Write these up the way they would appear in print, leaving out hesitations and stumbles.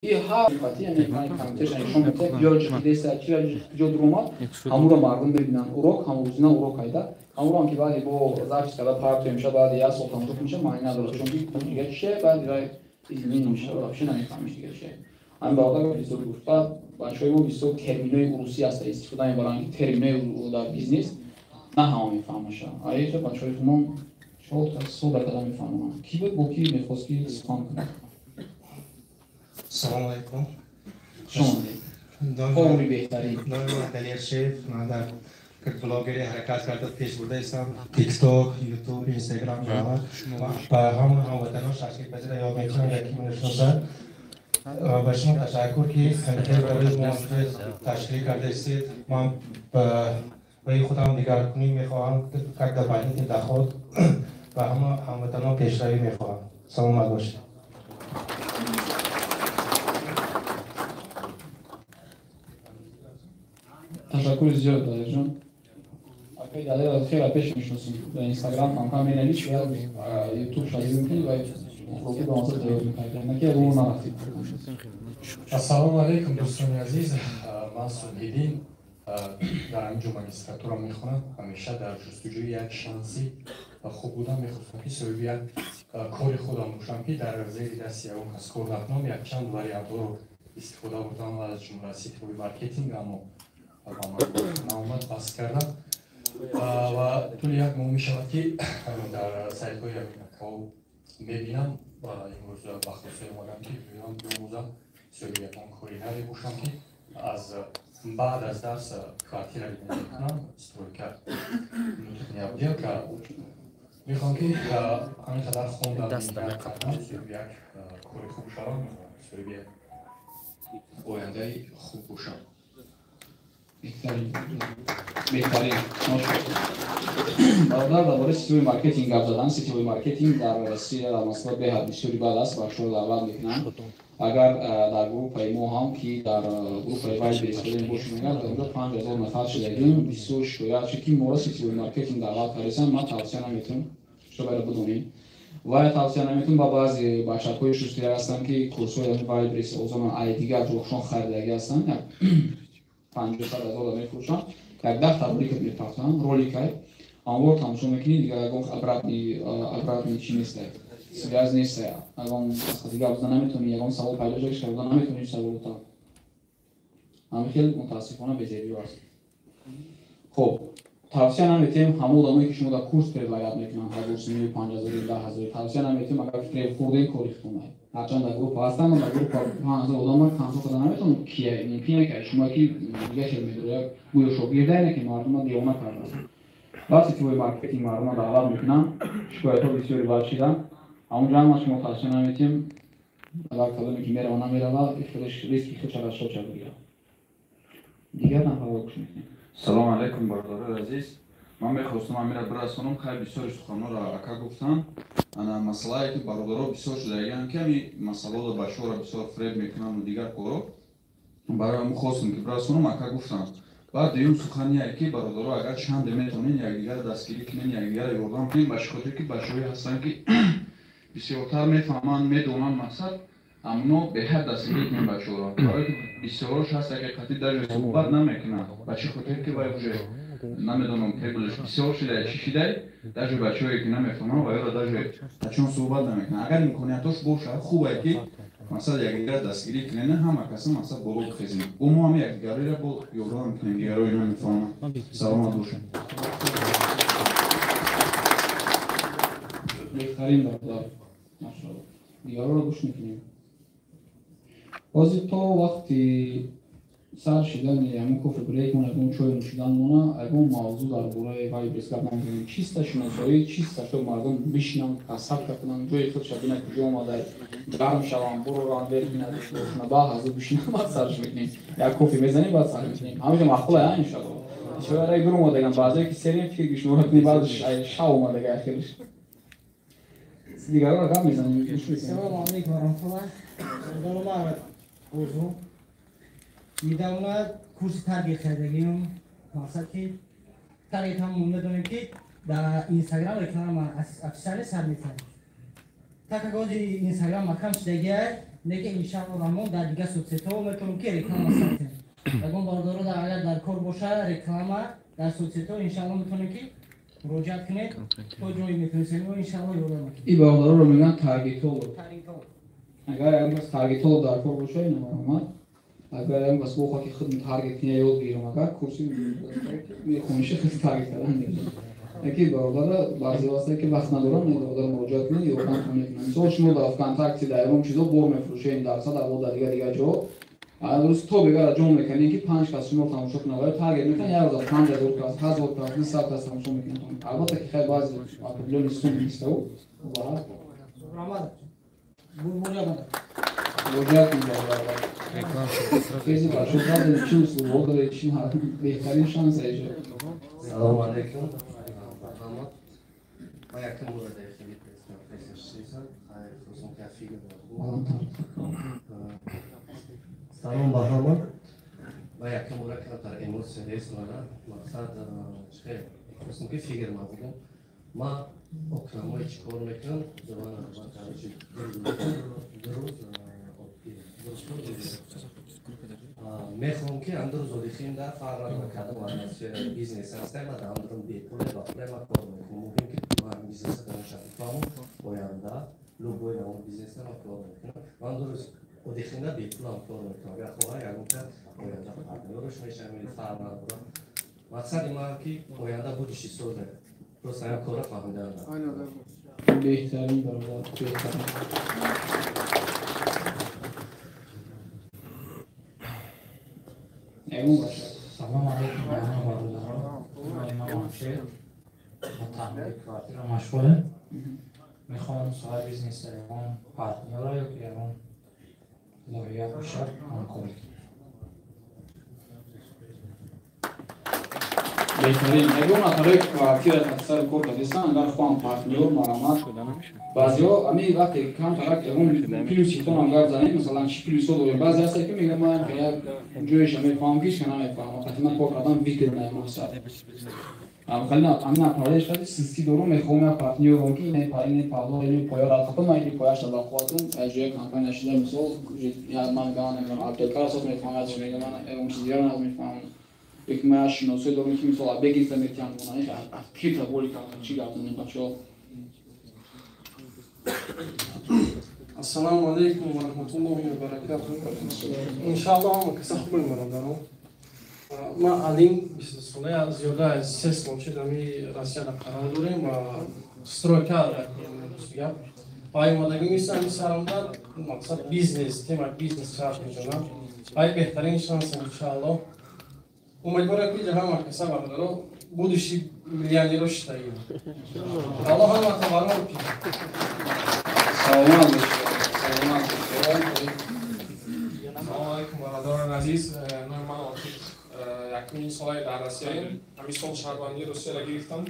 Ҳар қати яъне компютерша нишон медиҳад, ҷо ҷиқидеса, чи ҷо дуромад, ҳамуро мардум мебинанд. Урок ҳамрӯзина урок айда. Ҳамуро ки баъди бо запись карда партоем меша, баъди як сол тамошо меша, маъни надорад, чунки дига чие, баъди вай измин меша, вообще намефаҳмиш дига чие. Ҳамин бародар бисёр гуфт, баъд бачаҳои мо бисёр терминои урусӣ ҳаста истифода мебаранд, ки терминои дар бизнес на ҳама мефаҳмаша. Аиҷа бачаҳои худмон чорта сода карда мефаҳмонанд. Ки буд, бо ки мехост ки сухан кунад? Салом алайкум. Повари беҳтарин. Номи ман Далер Шеф. Ман дар как блогери ҳаракат карда пеш бурда истам. TikTok, YouTube, Instagram ҷоҳа. Ба ҳама ҳамватанон шашкипазира ёд мекунам, яке мешиносад. Ба шумо ташаккур, ки ҳамин барои мо ташкил карда истед. Ман ба барои худам дигаркунӣ мехоҳам, как дополнительный доход, ба ҳама ҳамватанон пешравӣ мехоҳам. Саломат бошед. Ташаккури зиёд, Далерҷон. Акаи Далер хеле пеш мешиносем. Дар Инстаграм камкам менавис, Ютуб шадид мекунӣ ва хӯроки ба маза тайёр мекард. Наки ягон нарафтид. Ассалому алайкум, дӯстони азиз. Ман Субҳиддин, дар ҳамин ҷо магистратура мехонам. Ҳамеша дар ҷустуҷӯи як шанси хуб будам, мехостам, ки соҳиби як кори худам бошам, ки дар зери дасти ягон кас кор накунам. Якчанд вариантҳоро истифода бурдам, аз ҷумла сетевой маркетинг, аммо ба ман наомад, бас кардам. Ва тӯли як моҳ мешавад, ки дар сайтҳои акао мебинам ва имрӯз ба хулосае омадам, ки биём биомӯзам, соҳиби ягон кори наве бошам, ки аз баъд аз дарс квартира мекунам, стройка, внутренняя отделка. Мехоҳам, ки ҳамин қадар хондам, кардам, соҳиби як кори хуб шавам, соҳиби як ояндаи хуб бошам. Беҳтарин, беҳтарин. Бародар дар бораи сетевой маркетинг гап задан. Сетевой маркетинг дар Россия, дар Москва беҳад бисёри бад аст, бачаҳо даъват мекунанд. Агар дар группаи мо ҳам, ки дар группаи Вайлдберриз кардем бошем, агар дар онҷо 5000 нафар шудагим, бисёр шикоят шуд, ки моро сетевой маркетинг даъват кардесанд. Ман тавсия наметавонам, шумо бояд бидонед. Ва тавсия наметавонам ба баъзе бачаҳои шустия ҳастанд, ки курсҳои Вайлдберриз озона ай дигар ҷохшон харидагӣ ҳастанд, як 50 ҳазор мефурӯшанд, як 10 та ролика мепартоянд, роликай анвор тамошо мекунӣ, дигар ягон обратный чи нестай, связь нестай, ягон дигар бузда наметавонӣ, ягон савол пайдо шуда шуда наметавонӣ саволота. Ҳамин хел мутаассифона безебиё аст. Хоб, тавсия наметиҳем ҳама одамое, ки шумо дар курс предлагать мекунанд, 1000 сумию, 5000, 10 000, тавсия наметиҳем. Агар фиреб хӯрдем, кори худтонай. Ҳарчанд дар группа ҳастам, дар группа 5000 одам тамошо карда наметавонам, кия мумкин ки шумо ки дига хел медоред, гӯё шогирдае, ки мардума девона кардааст. Ва сетевой маркетинг мардума даъват мекунанд, шикоятҳо бисёри бад шиданд. Ҳамонҷо ҳама шумо тавсия наметиҳем. Агар кадоме ки мерава, намерава, худаш риски худша расшоча бигирад. Дигар нафарро гӯш мекунем. Салому алайкум, бародарои азиз. Ман мехостам амира бирасонам. Хай, бисёри суханҳоро ака гуфтанд. Ана масъалае, ки бародаро бисёр шудагианд, ки ҳами масъаларо бачаҳоро бисёр фиреб мекунанду дигар корро, барои ҳамн хостам, ки бирасонам, ака гуфтанд. Баъд дуюм сухание, ки бародаро, агар чанде метавонед, якдигарро дастгирӣ кунед, якдигарро ёрдам кунед, ба чӣ хотир ки бачаҳое ҳастанд, ки бисёртар мефаҳманд, медонанд, мақсад амно беҳад дастгирӣ кунем бачаҳоро, барое ки бисёрош ҳаст, ки қатъи даже суҳбат намекунанд, ба чӣ хотир ки вай уже намедонам, прибыль ш бисёр шидай, чӣ шидай, даже бачаҳое ки намефаҳманд, вайро даже қачон суҳбат намекунанд. Агар имкониятош бошад, хубе, ки мақсад якдигар дастгирӣ кунем, ҳама каса мақсад боло бихезем, бо мо ҳам якдигариро бо ёрдам кунем, дигарои намефаҳманд. Саломат бошед. Беҳтарин бародар, машоалло. Дигарро гӯш мекунем. Ҳозир то вақти сар шидани ҳамон кофе брейк мон, ягон чой нӯшидан мона, ягон мавзӯъ дар бораи Вайлдберриз гап намезанем. Чиста шиносоӣ, чиста шо мардум бишинанд, касабка кунанд, ҷои худша бинад, куҷо омада, гарм шаванд, буроранд, вер бинад бошна, баъд ҳазу бишинанд, баъд сарш мекунем. Як кофе мезанем, баъд сар мекунем. Ҳаминҷо маъқул ая, иншалло. Чора гур омадаган, баъзее ки серем фикр ки шумо кунед, баъд шав омадага ахирш. Дигарро гап мезанем. Салому алейкум ва раҳматуллоҳ. Бародарам Орзу. Недавно курси таргет кардагим. Мақсад ки таргет ҳам медонем, ки дар Инстаграм реклама официально сар метавонем. Так как ҳозир Инстаграм маҳкам шудагиай, Лекин иншалло рамон дар дигар соцсетҳо метавонем ки реклама сартем. Ягон бародаро агар дар кор боша реклама дар соцсетҳо иншалло метавонем ки муроҷиат кунед, то ҷое метавонистем иншалло ёрдам мекунем. Ин бародароро мегӯянд таргетолог. Агар ягон кас таргетолог дар кор боша, ин марҳамат. Агар ягон кас бохоҳад ки худ таргет кунад ёд гирам, агар курси мехониши худ таргет кардан мегирам. Яке бародара баъзеҳо ҳастанд ки вақт надоранд, бародар муроҷиат кунед, ёрдамтон мекунанд. Мисол шумо дар ВКонтакте дар ягон чизо бор мефурӯшед, дар сад дар дигар дигар ҷо, рӯз то бегара ҷон мекунед ки 5 кас шуморо тамошо кунад, вале таргет мекунад як рӯза 5000 кас, 1000 кас, 200 кас тамошо мекунад. Албатта ки хеле баъзе определённый сумма нест ва Раҳмат. Муроҷиат кунед бародар. Хези бачаҳо баъзе чӣ услубҳо доред, чӣ беҳтарин шанс аиҷо. Салому алайкум. Ман якум бора дар хеле пресс-конференсия шидам. Хайр, хостам ки фигр Салом ба ҳама. Ман якум бора камтар эмоция нест мана. Мақсад хеле хостам ки фигр ма бигам. Ман окнамои чӣ кор мекунам? Мехоҳам ки ҳамдур зодихим дар фарқ надорад кадом атмосфера бизнес ҳастам, ман ҳамдурам бепуле ба пуле ман кор мекунам. Муҳим ки ман бизнеса донишам бифаҳмам, оянда любой намуд бизнеса ман кор мекунам. Ман дуруст одихимда бепулам кор мекунам. Агар хоҳам ягон кас оянда партнёраш мешавам или фарқ надорад. Мақсади ман ки оянда будущий соза. Просто ҳамин корро фаҳмидан. Беҳтарин бародар, беҳтарин. Салом алейкум ба ҳама бародарон. Ман Мамшер, ба таъмири квартира машғулем. Мехоҳам соҳаи бизнеса ягон партнёра ё ки ягон лоиҳа бошад ҳамкорӣ кунем. Беҳтарин. Ягон нафаре квартира сари кор кардистан, агар хоҳам партнёр, марҳамат. Баъзеҳо ами вақте камтарак ягон плюситонам гап занем, масалан чӣ плюсҳо дорем. Баъзе ҳастанд ки мегӯянд ман як ҷоеша мефаҳмам ки ҳеч намефаҳмам, қати ман кор кардан выгодно мақсад. Ами направление шуд систи дорум, мехоҳам як партнёром ки ин паҳло, ин поя рафтам, ман ин пояш дар қувватам, аз ҷои компания шуда мисол, ман мегӯям аптекар асос мефаҳмам, чӣ мегӯям, ман ягон чиз дигар мефаҳмам. Як ман шиносоӣ дорам ки мисол бегирифта метиҳам, открыто боли кардам, чӣ гап занем бачаҳо. Ассалому алайкум ва раҳматуллоҳи ва баракатуҳ. Иншааллоҳ ҳама каса хуб бародарон. Ман Алим, 22 сола, зиёда аз 3 сол шуд ҳами Россияда қарор дорем ва стройка гап. Ва омадагӣ мисли ҳами сарамда мақсад бизнес, тема бизнес сар мезанам. Ва беҳтарин шанс иншааллоҳ. Умедворам ки ҳама каса бародаро будущий миллионеро шитагӣ. Аллоҳ ҳамата барор кунад. Саломат бошед. Саломат бошед. Салом алайкум бародарони азиз. Номи ман Отиф. Якумин солае дар Россияем. Ҳамин сол шаҳрвандии Русияро гирифтам.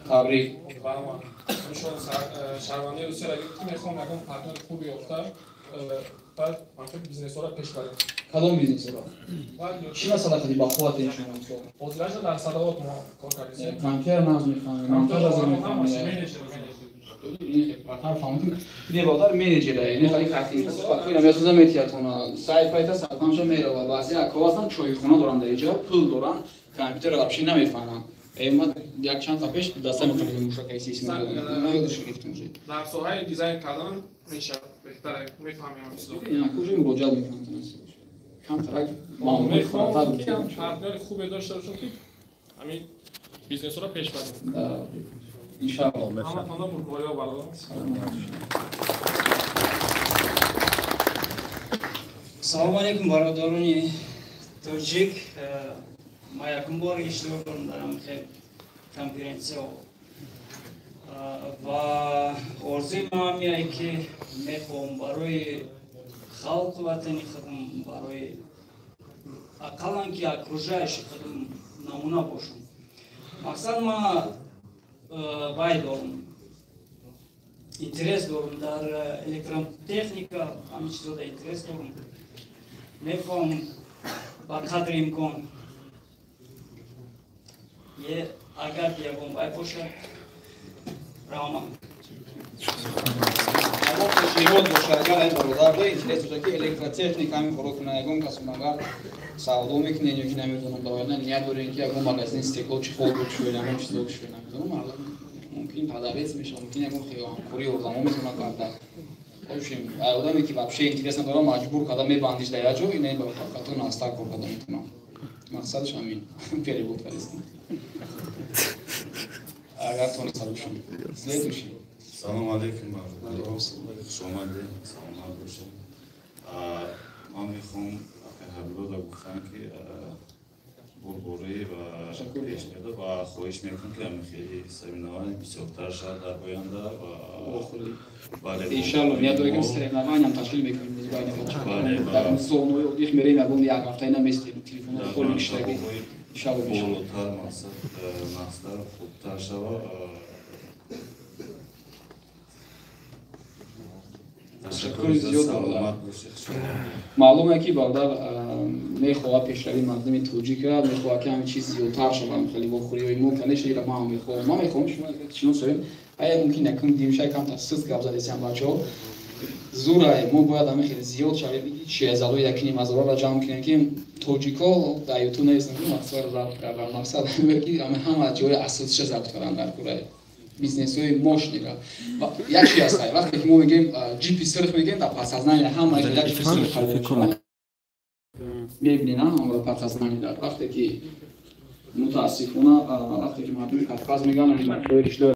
Табрик. Ҳамин сол шаҳрвандии Русияро гирифтам. Мехоҳам ягон партнёри хуби ёфта баъд мақсад бизнесҳоро пеш барем. Кадом бизнесҳоро? Чӣ масъала кардӣ ба қувват ин шумо мисол? Ҳозираша дар садовот мо кор кардем. Компютер нағз мефаҳмем, монтаж аз мефаҳмем. Не бародар менеҷера, не хали хати спокойно месоза метиятона. Сайт пайта сартамша мерава. Баъзе акҳо ҳастанд чойхона доранд дар иҷо, пул доранд, компютерро вообще намефаҳманд. Ман як чанд та пеш даста мехӯрдам мушака исис мекардам. Ман ёдаш гирифтам уже. Дар соҳаи дизайн кардан мешавад беҳтар мефаҳмем чизо. Ина куҷо муроҷиат мекунам камтарак маълумот мехоҳам ки партнёри хубе дошта бошам ки ҳамин бизнесро пеш барем. Иншааллоҳ. Ҳаматонро бурдбориҳо бародарам. Салому алайкум бародарони тоҷик. Ман якум бор иштирок дорам дар ҳамин конференсияҳо ва орзуи ман ҳамиае ки мехоҳам барои халқу ватани худам, барои ақаллан ки окружающий худам намуна бошам. Мақсад ман вай дорам, интерес дорам дар электротехника, ҳамин чизода интерес дорам. Мехоҳам ба қадри имкон агар ягон вай бошад, раҳмат. Ягон пешниҳод боша, агар ин бародар да интерес боша, ки электротехника ҳамин коро кунад, ягон кас агар савдо мекунед ё ки намедонам, дар оянда ният дорем, ки ягон магазин стекло, чехол бикушоед, ягон чизо бикушоед, намедонам, мумкин продавец мешавад, мумкин ягон ҳамкорӣ ёрдамо метавонад карда. В общем, одаме ки вообще интерес надорад, маҷбур карда мебандиш дар як ҷо, ина ба фақато настар кор карда метавонам. Мақсадаш ҳамин перевод кардистем. Агар тониста бошам. Следующий. Салом алейкум, бародаро. Хуш омадед, саломат бошед. Ман мехоҳам Ҳабибулло гуфтам, ки бурборӣ ва пешниҳода ва хоҳиш мекунам, ки ҳамин хеле соревнования бисёртар шавад дар оянда ва Иншалло, ният дорем, ки соревнованиям ташкил мекунем байни дар зонаҳои отдых мерем, ягон як ҳафта наместем, телефонҳо холи мешавад. Иншалло мешавад. Болотар, мақсад нақстар, хубтар шавад. Ташаккури зиёд. Маълуме, ки бародар мехоҳад пешравии мардуми тоҷика, мехоҳад, ки ҳамин чиз зиёдтар шавад, хеле вохӯриҳои мо. Конечно, ира ман мехоҳам, ман мехоҳам шумо шинос шавем. Ая мумкин якум димша камтар суст гап задесям, бачаҳо. Зурай мо бояд ҳамин хеле зиёд шавем, чиазалои якним ҳазорро ҷамъ кунем, ки тоҷико дар ютуб нестанд, мақсадро забт кардан. Мақсад ки ҳама ҷои асосиша забт кардан дар кураи бизнесҳои мощныйра. Як чи аст, вақте ки мо мегӯем ҷипи сурх, мегӯем, дар подсознание ҳама як ҷипи сурх мебинед, ҳамро подсознание дар. Вақте ки мутаассифона, вақте ки мардуми Кавказ мегӯянд, бачаҳои риштаи